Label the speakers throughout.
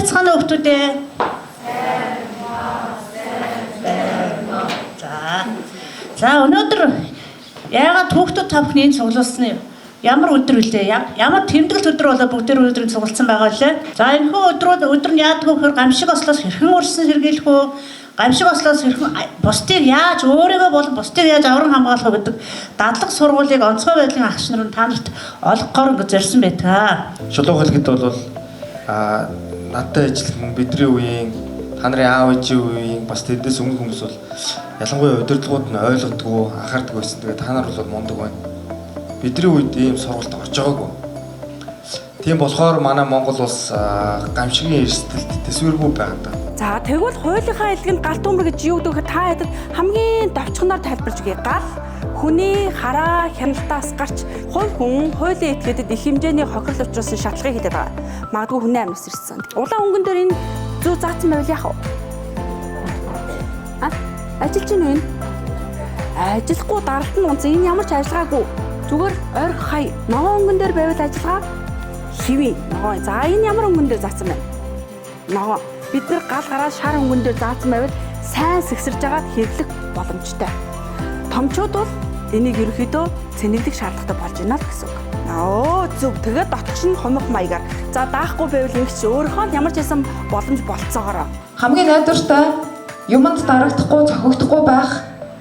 Speaker 1: Сайн байцгаана уу хүмүүс ээ? За. За, өнөөдөр яагаад хүүхдүүд та бүхний энд цуглуулсан юм? Ямар өдөр вүлээ? Ямар тэмдэглэлт өдөр болоо бүгдээр өнөөдөр цуглуулсан байгаа вүлээ? За, энэхүү өдрүүд өдөр нь яадаг вэ гэхээр гамшиг ослоос хэрхэн урьдчилан сэргийлэх үү? Гамшиг ослоос хэрхэн бусдыг яаж өөрийгөө болон бусдыг яаж авран хамгаалах вэ гэдэг дадлаг сургуулийг онцгой байдлын агч нар нь та нарт олгохоор ингэ зорьсон байдаг.
Speaker 2: Шулуу хэлэхэд бол надтай ажиллах мөн бидний үеийн, та нарын аав ээжийн үеийн, бас тэндээс өмнөх хүмүүс бол ялангуяа удирдлагууд нь ойлгодгоо, анхаардаг байсан. Тэгээд та нар бол мундаг байна. Бидний үед ийм сургалт орж байгаагүй. Тийм болохоор манай Монгол улс гамшигын эрсдэлд төсвөргүй байгаа даа.
Speaker 3: За, тэгвэл хуулийнхаа элгэнд гал төмөр гэж юу гэдэг вэ? Та хэдэд хамгийн товчхоноор тайлбарж өгье. Гал хүний хараа хяналтаас гарч хувь хүн хуулийн этгээдэд их хэмжээний хохирол учруулсан шатлагыг хэлээд байгаа. Магадгүй хүний амнаас ирсэн. Улаан өнгөн дээр энэ зүү заасан байвал яах вэ? А? Ажиллаж гин үү энэ? Ажиллахгүй, даралт нь унц. Энэ ямар ч ажиллагаагүй. Зүгээр ойрх хай. Ногоон өнгөн дээр байвал ажиллагаа хэвийн. Ногоон. За, энэ ямар өнгөн дээр заасан байна? Ногоон. Бид нар гал гараад шар өнгөн дээр заасан байвал сайн сэгсэрж агаад хэрэглэх боломжтой. Томчууд бол энийг ерөнхийдөө цэнэглэх шаардлагатай болж байна л гэсэн үг. Оо, зөв. Тэгээд дотгош нь хумих маягаар. За, даахгүй байвал ингэж өөрийнхөө л ямар ч байсан боломж болцоогоороо.
Speaker 4: Хамгийн найдвартай, юманд дарагдахгүй, цохигдохгүй байх,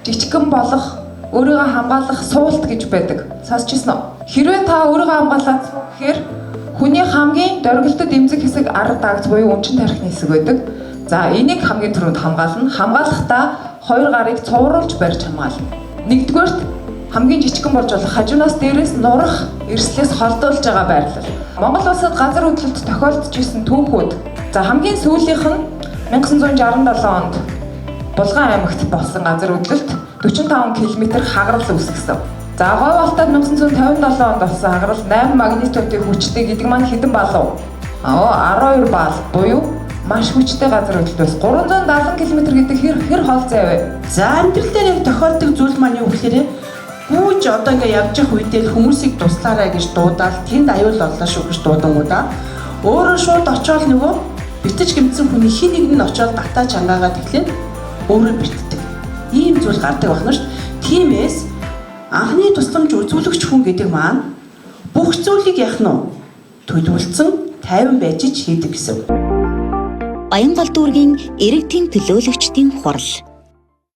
Speaker 4: жижигхэн болох, өөрийгөө хамгаалах суулт гэж байдаг. Сонсч ирсэн үү? Хэрвээ та өөрийгөө хамгаалаад суух гэхээр хүний хамгийн дөргөлдөд эмзэг хэсэг ар дагц буюу өнчин тархины хэсэг байдаг. За, энийг хамгийн түрүүнд хамгаална. Хамгаалахдаа хоёр гарыг цувруулж барьж хамгаална. Нэгдүгээрт хамгийн жижигхэн болж болох хажуунаас дээрээс нурах эрслээс холдуулж байгаа байрлал. Монгол улсад газар хөдлөлт тохиолдож исэн түүхүүд. За, хамгийн сүүлийнх нь 1967 онд Булган аймагт болсон газар хөдлөлт 45 км хагарал үүсгэсэн. За, Говь Алтайд 1957 онд болсон хагарал 8 магнитудын хүчтэй гэдэг маань хэдэн балл вэ? Аа, 12 балл буюу маш хүчтэй газар хөдлөлт бас 370 км гэдэг хэр хэр хол зай вэ?
Speaker 5: За, амьдрал дээр яг тохиолдог зүйл маань юу гэхээр гүүж одоо ингээ явж явах үедээ л хүмүүсийг туслаарай гэж дуудаал тэнд аюул боллоо шүү гэж дуудангуудаа өөрөө шууд очиод нөгөө битэж гэмтсэн хүний хин нэг нь очиод татаа чангаагаад тэгэхээр өөрөө битдэг. Ийм зүйл гардаг байна шүү дээ. Тиймээс анхны тусламж үзүүлэгч хүн гэдэг маань бүх зүйлийг яах нь вэ? Төлөвлөсөн, тайван байж ч хийдэг гэсэн.
Speaker 6: Баянгол дүүргийн иргэдийн төлөөлөгчдийн хурал.